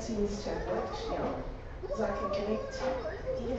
seems to have worked now, because I can connect here.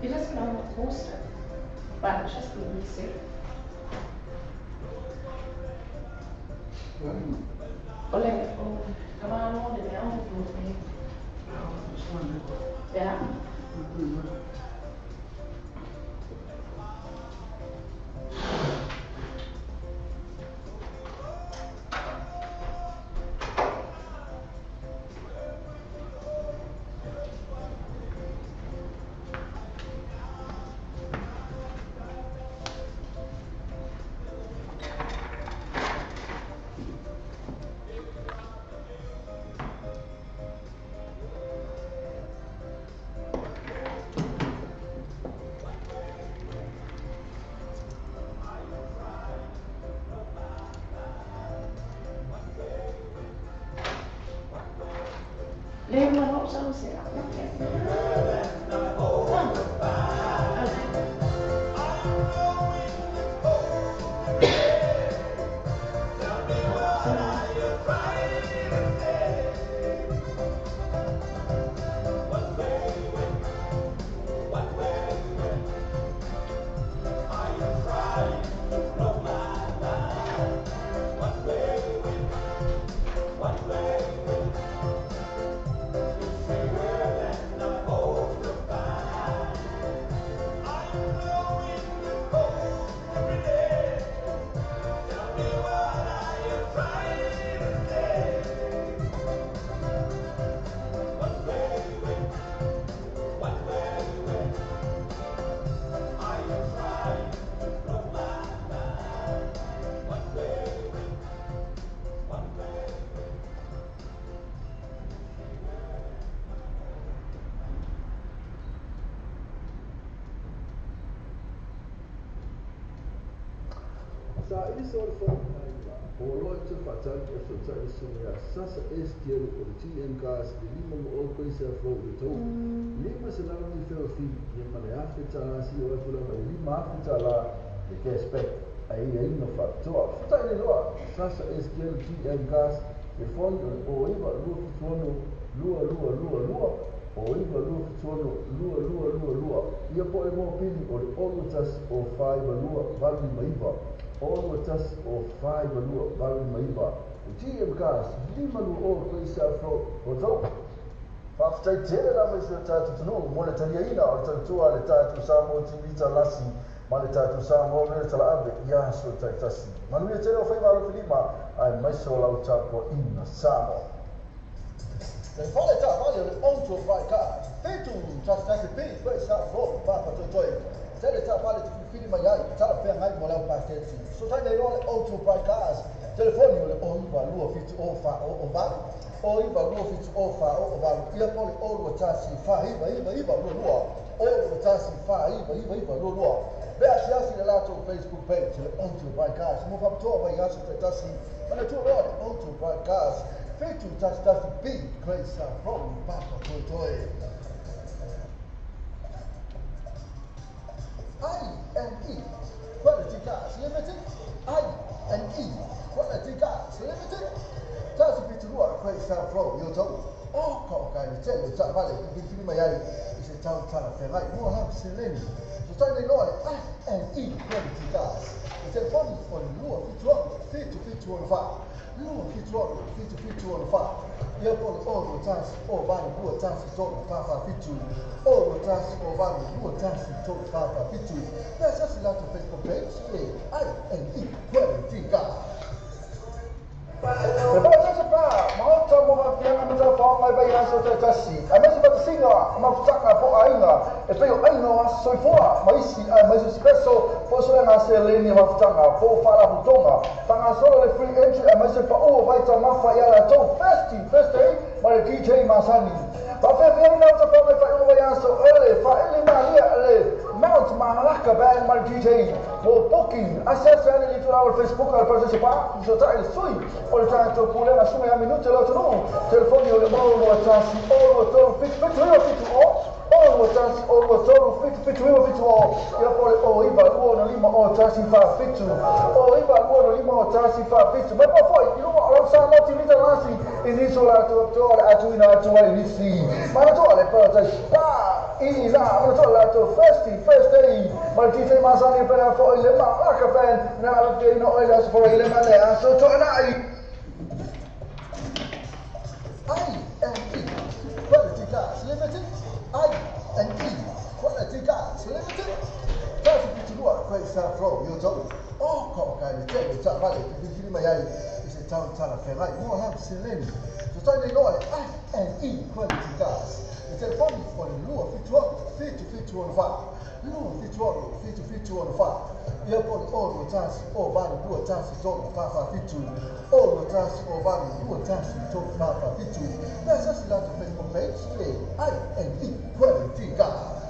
It doesn't know what caused it, but it's just been reset. O le o ka malo le mea o le. Yeah. Le malo sa se a. Faaisa o le Fono Aiga, Oloa e toe faatali e fesootai le Susuga ia Sasa S. Tielu o le TM Cars i le 5 o Grace F. Road i Otahuhu. $500 referral fee ia ma le $1,000 sili atu lava i le $5,000 le cash back aiaiga faapitoa. Fesotai nei loa Sasa S. Tielu TM Cars, telefoni o le 09 276 2222, 09 276 2222 ia po o le mopili o le 0 1 o 4 2 8 5 9, 0 1 o 4 2 8 5 9. GM Cars, 520 Great South Road, Otahuhu. Faafetai tele lava i si o tatou atunuu mo le taliaina o le tautua a le tatou Samoa TV Talasi ma le tatou Samoa Radio Talaave i aso taitasi. Manuia tele o faiva alofilima aemaise o lau tapuaiga Samoa. Le fale taavale o le Auto Buy Cars, 711 B Great South Road, Papatoetoe. Tele taavale te filifili mai ai, talafeagai mo lau paketi. Fesootai nei loa le Auto Buy Cars, telefoni o le 0 9 2 7 0 4 0 8, 0 9 2 7 0 4 0 8, ia po o le 0 2 1 4 9 9 9 2 2, 0 2 1 4 9 9 9 2 2. Pe asiasi le latou Facebook page le Auto Buy Cars mo faapitoa mai aso taitasi. Manatua loa le Auto Buy Cars, 711 B Great South Road, Papatoetoe. I and E Quality Cars Limited, I and E Quality Cars Limited, 172 Great South Road, i Otahuhu. O ka o ka le tele o taavale e filifili mai ai i se tau talafeagai mo lau seleni. Fesootai nei loa le I and E Quality Cars. Le telefoni o le 276 7764, 276 7764, ia po o le 0 1 0 8 2 1 3 4 4 7, 0 1 0 8 2 1 3 4 4 7. Pe asiasi latou Facebook page le I and E Quality Cars. Le Parataiso Pa, Maota mo Vaafiaga ma Talafaoga mai vaiaso taitasi, aemaise faatasiga mafutaga po o aiga e pei o aiga o aso soifua ma isi, aemaise special po o suega seleni o mafutaga po o faalapotopotoga. Faagasolo le free entry aemaise pau o vaitaumafa ia latou Thirsty Thursday ma le DJ masani. Faafeafeaina o tafaga i faaiuga vaiaso ele faaili malia le Mount Magalaka Band ma le DJ. Mo booking, asiasi ane i le itulau o le Facebook a le Parataiso Pa, fesootai le sui o le tatou pulega Susuga ia Minute le atunuu, telefoni o le 0 2 1 0 2 3 7 7 9 7 0, 0 2 1 0 2 3 7 7 9 7 0, ia po o le 0 9 2 6 5 0 1 4 7, 0 9 2 6 5 0 1 4 7. Mai po foi i luga o lau Samoa TV Talasi i nisi o latou apitoa o le atuina atu ai i nisi. Manatua le Paradise Pa i la manatua latou Thirsty Thursday ma le DJ masani e pena foi le Malaka Band na alofia o le aso foi le ma le aso toanai. I and E Quality Cars Limited, I and E Quality Cars Limited, 172 Great South Road, i Otahuhu. O ka o ka le tele o taavale e filifili mai ai i se tau talafeagai mo lau seleni. Fesootai nei loa le I and E Quality Cars. Le telefoni o le 276 7764, 276 7764, ia po o le 0 2 1 0 8 2 1 3 4 4 7, 0 2 1 0 8 2 1 3 4 4 7. Pe asiasi latou Facebook page le I and E Quality Cars.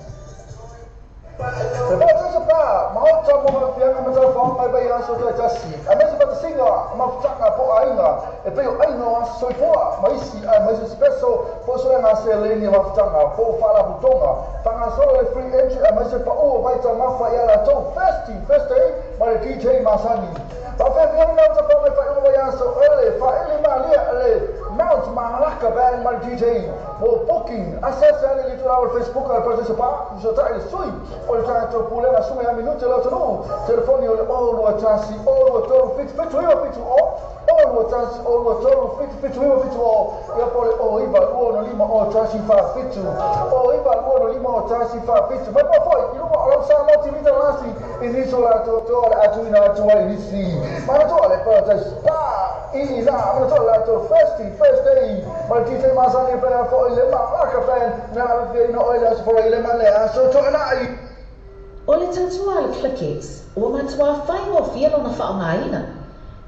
Le Parataiso Pa, Maota mo Vaafiaga ma Talafaoga mai vaiaso taitasi, aemaise faatasiga mafutaga po o aiga e pei o aiga o aso soifua ma isi, aemaise special po o suega seleni o mafutaga po o faalapotopotoga. Faagasolo le free entry aemaise pau o vaitaumafa ia latou Thirsty Thursday ma le DJ masani. Faafeafeaina o tafaga i faaiuga vaiaso ele faaili malia le Mount Magalaka Band ma le DJ. Mo booking, asiasi ane i le itulau o le Facebook a le Parataiso Pa, fesootai le sui o le tatou pulega Susuga ia Minute le atunuu, telefoni o le 0 2 1 0 2 3 7 7 9 7 0, 0 2 1 0 2 3 7 7 9 7 0, ia po o le 0 9 2 6 5 0 1 4 7, 0 9 2 6 5 0 1 4 7. Mai po foi i luga o lau Samoa TV Talasi i nisi o latou apitoa o le atuina atu ai i nisi. Manatua le Paradise Pa i la manatua latou Thirsty Thursday ma le DJ masani e pena foi le Malaka Band na alofia o le aso foi le ma le aso toanai. O le tautua a le ClickX, ua matuā faigofie lona faaaogaina.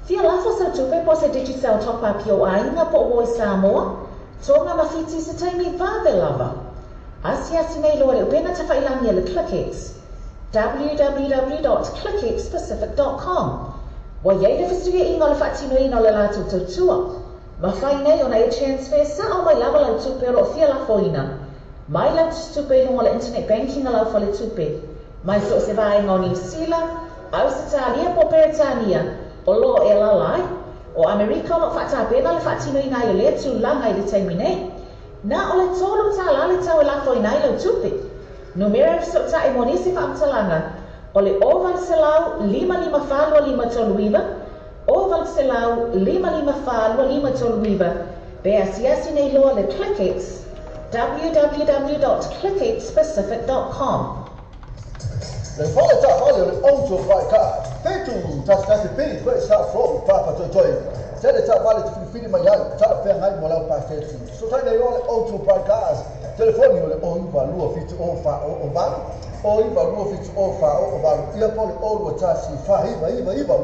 Fia lafo sau tupe po o se Digicel Top Up i ou aiga po o uo i Samoa, Tonga ma Fiti i se taimi vave lava. Asiasi nei loa i le upega tafailagi a le ClickX, www.clickxpacific.com. Ua iai le fesuiaiga o le faatinoina o le latou tautua. Mafai nei ona e transfer sao mai lava lau tupe o lo o fia lafoina mai lau tusitupe i luga o le internet banking a lau faletupe, mai so o se vaega o Niu Sila, Ausetalia po o Peretania o lo o e alaala ai. O Amerika o lo o faatapena le faatinoina ai o lea tulaga i le taimi nei. Na o le $3 le tau e lafoina ai lau tupe. Numera e fesootai mo nisi faamatalaga o le 0800 554 2539, 0800 554 2539, pe asiasi nei loa le ClickX, www.clickxpacific.com. Le fale taavale o le Auto Buy Card. 711 B Great South Road, Papatoetoe. Tele taavale te filifili mai ai, talafeagai mo lau paketi. Fesoatai nei loa le Auto Buy Cars. Telefoni o le 092 7 0 4 0 8, 092 7 0 4 0 8, ia po o le 021 499 22,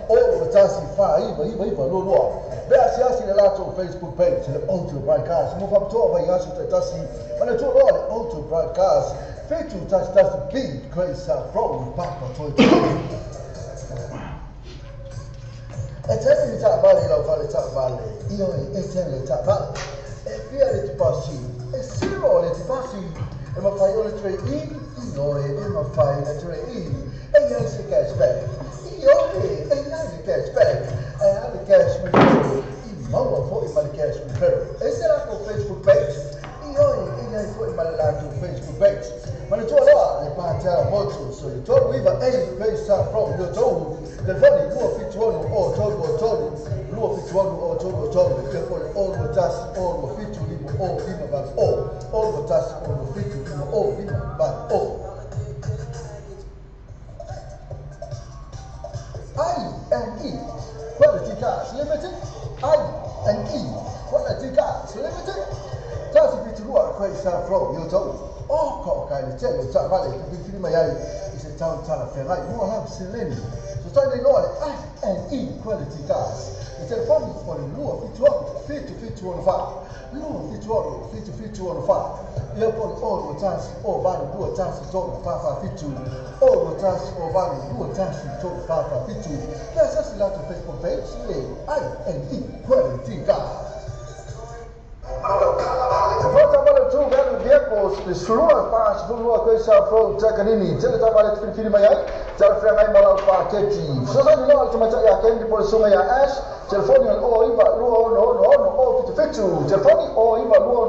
021 499 22. Pe asiasi le latou Facebook page, le Auto Buy Cars. Mo faapitoa vaiaso taitasi, manatua loa le Auto Buy Cars. 711 B Great South Road, Papatoetoe. E tele ni taavale i lau fale taavale, ioe, e tele taavale. E fia le tipasi, e zero le tipasi. E mafai ona trade in, ioe, e mafai ona trade in. E iai se cashback, ioe, e iai le cashback. E a le cash referral, i maua foi ma le cash referral. E se latou Facebook page, ioe, e iai foi ma le latou Facebook page. Manatua loa le Patela Motors, o le 39A Great South Road, i Otahuhu. Telefoni 276 o 33, 276 o 33, ia po o le 021 o 27 5 o 5 8 o, 021 o 27 5 o 5 8 o. I&E Quality Cars Limited, I&E Quality Cars Limited, 172 Great South Road, i Otahuhu. O ka o ka i le tele o taavale e filifili mai ai i se tau talafeagai mo lau seleni. Fesoatai nei loa le I&E Quality Cars. Le telefoni o le 276 7764, 276 7764, ia po o le 021 o 8 2 1 3 4 4 7, 021 o 8 2 1 3 4 4 7. Pe asiasi latou Facebook page le I&E Quality Cars. Fua taavale True Value Vehicles, le 12 42 Great South Road, Takanini. Tele taavale te filifili mai ai, talafeagai ma lau paketi. Fesoasoani loa le tamaitai ia Candy po o le susuga ia Ash, telefoni o le 09 2 6 6 6 0 77, telefoni 09 2 6 6 6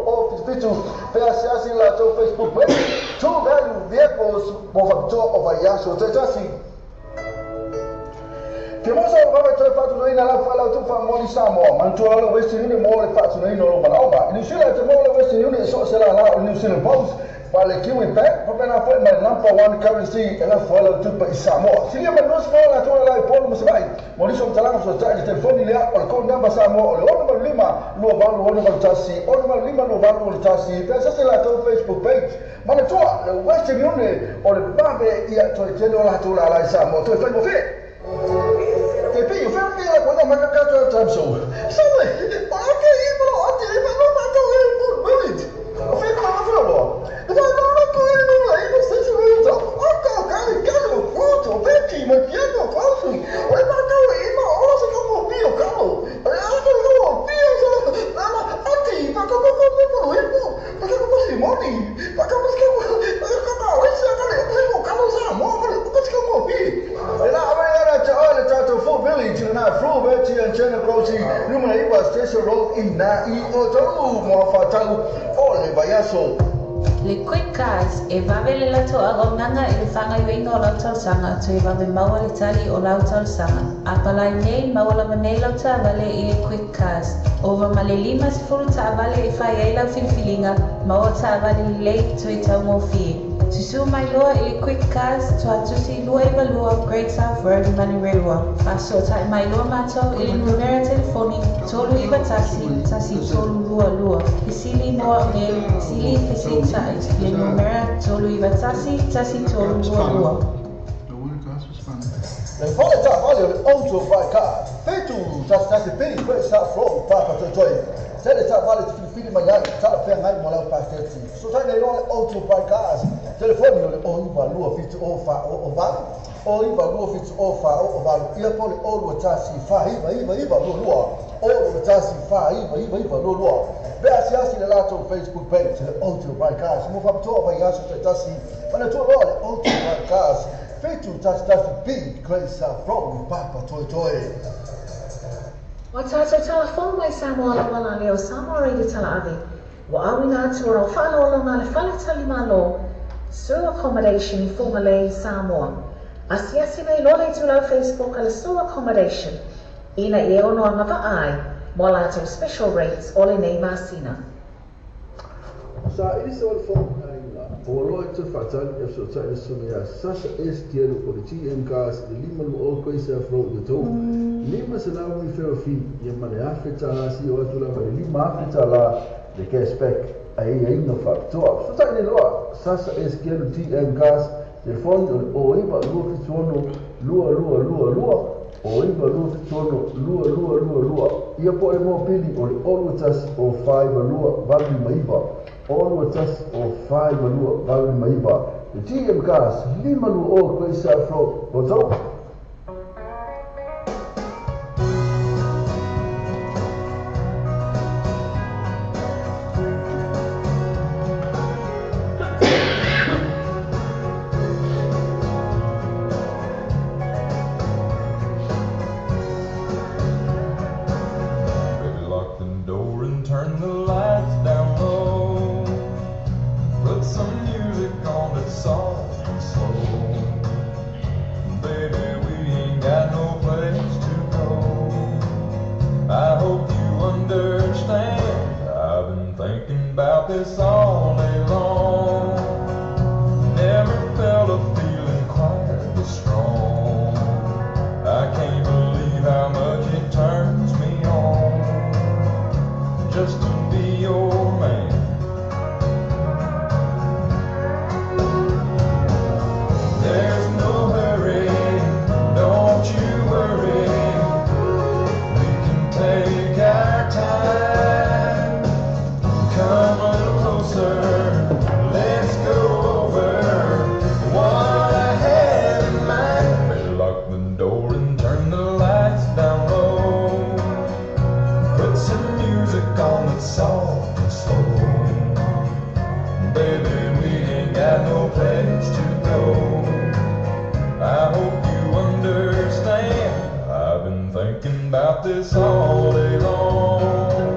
0 77, pe asiasi le latou Facebook page, True Value Vehicles, mo faapitoa o vaiaso taitasi. Fia maua sau vave toe faatunoina lau faalautū faamomoli Samoa, manatua loa le Western Union mo le faatunoina o lou malaoma. I Niu Sila e te maua le Western Union i so o se lālā o le New Zealand Post, ma le Kiwi Bank, faapena foi ma le Number One Currency e lafo ai lau tupe i Samoa. Silia ma le 20 latou lālā i Upolu ma Savaii. Mo nisi o matalaga fesoatai i le telefoni lea o le code number Samoa o le 685 2861, 685 2861, pe asiasi latou Facebook page. Manatua le Western Union o le vave ia toe tele o latou lālā i Samoa. Toe faigofie. Te pei o fea la koina mai ka katoa time so. Sale, o la ke i mo ati e ma no ma to e mo minute. O fea ko ma fea lo. E va no ma ko e no la e no se se o o ka ka le ka lo ko to beti ma kia no ko si. O e ma ka e ma o se ka mo pi o ka lo. E a ko lo pi o so na ma ati pa ko ko ko ko e mo. Pa ko ko si moni. Pa ko ko ko ka ka o se ka le ko ka lo sa mo ko ko se ka mo pi. E la a te oe le tatou Full Village lena Fru Veti and China Grocery numera 9 Station Road i na i Otahuhu mo faatau o le vaiaso. Le Quick Cars, e vave le latou auaunaga i le faagaoioiga o lau talosaga toe vave maua le tali o lau talosaga. Apalai nei, maua lava nei lau taavale i le Quick Cars. Ova ma le 50 taavale e fai ai lau filifiliga, maua taavale lelei toe taugofie. Susū mai loa i le Quick Cars, Tuatusi 292 Great South Road, Manurewa. Faasootai mai loa matou i le numera telefoni 391 1322. Fesili mo au nei, sili fesilitai le numera 391 1322. Le fale taavale o le Auto Buy Card, 711 B Great South Road, Papatoetoe. Tele taavale te filifili mai ai, talafeagai mo lau paketi. Fesoatai nei loa le Auto Buy Cars. Telefoni o le 092 7 0 4 0 8, O iwa lua fitu o wha o o walu. Ia pole o lua tasi wha iwa iwa iwa lua lua. O lua tasi wha iwa iwa iwa lua lua. Pe asiasi le latou Facebook page le Auto Bright Cars. Mo whapitoa whai aso tai tasi. Mana tua loa le Auto Bright Cars. Fitu tasi tasi B Great South Road Papa Toi Toi. Ua tātou telefoni mai Samoa lava la leo Samoa Radio Talaave. Ua auina atu o rau whaaloaloga le fale talimalo Sue Accommodation i Fugalei, Samoa. Asiasi nei loa le itulau Facebook a le Sue Accommodation ina ia ono agavaa ai mo a latou special rates o lenei masina. Sa ili se o le fono aiga ua loa i te faatali e fesootai le susuga ia Sasa S. Tielu o le TM Cars i le 52 Quayside Road i Otahuhu. 500 referral fee ia ma le $1,000 sio atu lava i le $5,000 le cash back a aiaiga faapitoa. Fesootai nei loa Sasa S. Tielu TM Cars, telefoni o le 09 276 2222, 09 276 2222. Ia po o le mopili o le 021 052 859, 021 052 859. Le TM Cars, 52 Quayside Road, Otahuhu. Baby, lock the door and turn the lights down low. Put some music on that's soft and slow. Baby, we ain't got no place to go. I hope you understand. I've been thinking about this all day long. Never felt a feeling quite this strong. I can't believe how much it turns me on just to be your man. There's no hurry, don't you worry. We can take our time. Come a little closer, let's go over what I have in mind. Better lock the door and turn the lights down low. Put some music on that's soft and slow. Baby, we ain't got no place to go. I hope you understand. I've been thinking about this all day long.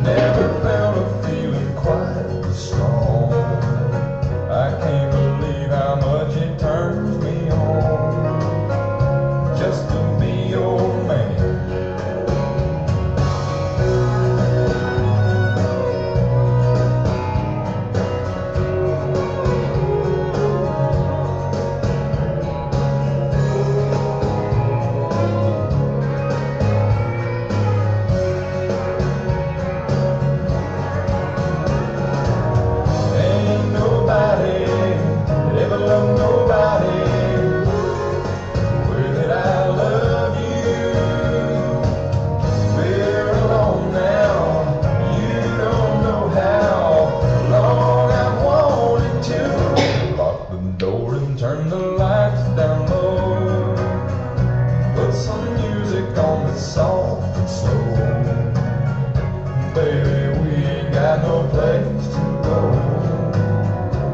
Never felt a feeling quite this strong. I can't believe how much it turns me on just to be your man. Ain't nobody ever loved nobody the way that I love you. We're alone now. You don't know how long I've wanted to lock the door and turn the lights down low. Put some music on that's soft and slow. Baby, we ain't got no place to go.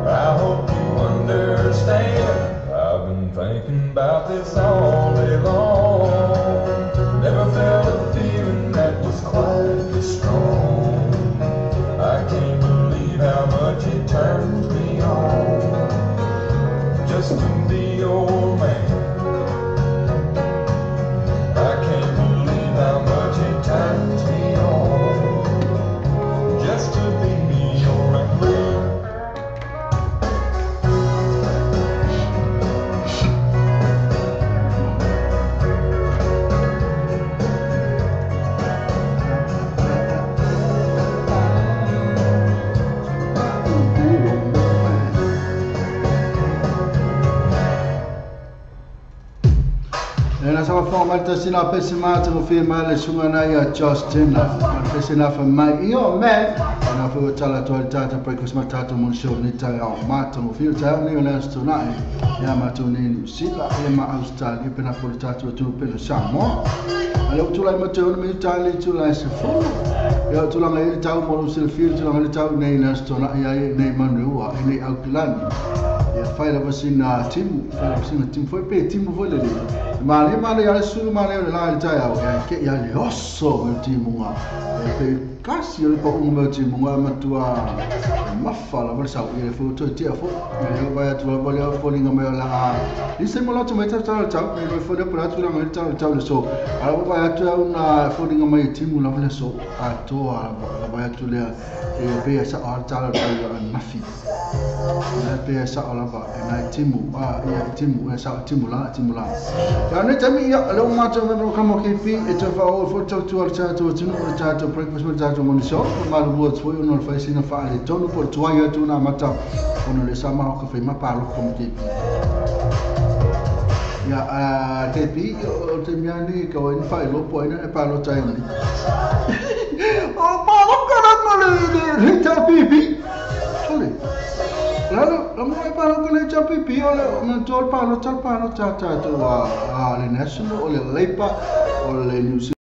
I hope you understand. I've been thinking about this all day long. Never felt a feeling that was quite this strong. I can't believe how much it turns me on just to be your man. I can't believe how much it turns me on just to be your man. faafofoga mai tasi na pese matagofie mai le susuga na ia Justin ma le pese na fai mai io me na foi o tala atu ai le tatou breakfast ma le tatou morning show lenei taeao matagofie o le taeao lenei o le Aso Toonai ia matou nei Niu Sila ia ma Ausetalia pe na foi le tatou atunuu pele o Samoa. A lea ua tulai mai toe ono minita i le itula e 10. Ia o tulaga i ai le tau mo lou silafia le tulaga i le tau nei i le Aso Toonai ai nei Manureua i nei Aukilani. Ia fai lava sina timu, fai lava sina timu foi pe timu foi le le. Malie malie ale sulu malie o le la i le taeao ia ke ia le oso me timunga. E pe kasi o le paunga me timunga matua mafa lava le sau i le foi toe tia foi. Ia le vai atu lava le folinga mai o la i se mo lato mai tau tau tau me foi le pula atu la mai tau tau le so. Ala vai atu au na folinga mai timu lava le so a toa lava vai atu lea e pe sa o tala tau mafi. E pe sa o lava e nai timu a ia timu e sa timu la timu la. Ia nei taimi ia le o matou me programa KP e te wha o fo tau tu al tatou tunu o tatou breakfast mo tatou morning show o malu bua tui ono le whaisina wha ale tonu po tuai atu na mata ono le sama o ka whai mapa loko mo KP. Ia KP o te mea ni ka wai ni wha e lopo aina e pa lo tai oni. O pa loko ranga le le tau pipi. Sole. Lalo, la mo e pa loko le tau pipi o le o le pa lo tau pa lo tau tau a le national o le Labour o le New Zealand.